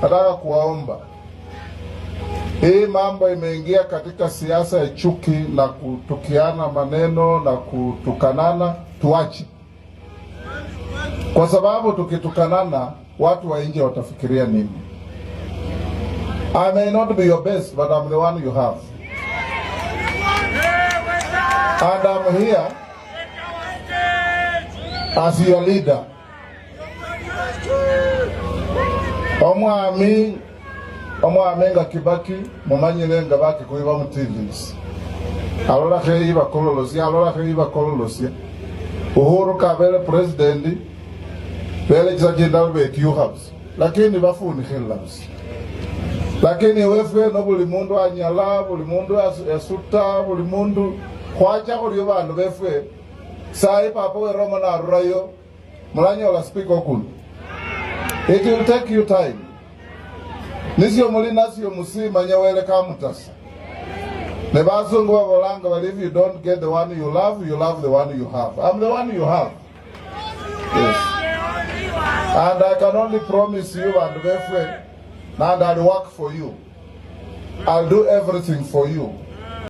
Nataka kuwaomba, hii mambo imeingia katika siasa ya chuki na kutukiana maneno na kutukanana, tuache, kwa sababu tukitukanana watu wa nje watafikiria nini? I may not be your best, but I'm the one you have. And I'm here as your leader. Omwami omwami nga Kibaki mumanyire nga Bakikuyu bamutilisi alolakho eyi bakololosia alolakho eyi bakololosia Uhuru kabele president bele chisa chindala betyukha busa lakini bafunikhilila busa lakini wefwe eno buli mundu anyala buli mundu asuta buli mundu khwacha khurio bandu befwe Sayi papa we Roma narurayo mulanyola speaker okundi. It will take you time. Nisio muli nasio musimanya wele kamutasa. Ne basungu babolanga bali if you don't get the one you love, you love the one you have. I'm the one you have. Yes. And I can only promise you bandu befwe and I'll work for you. I'll do everything for you.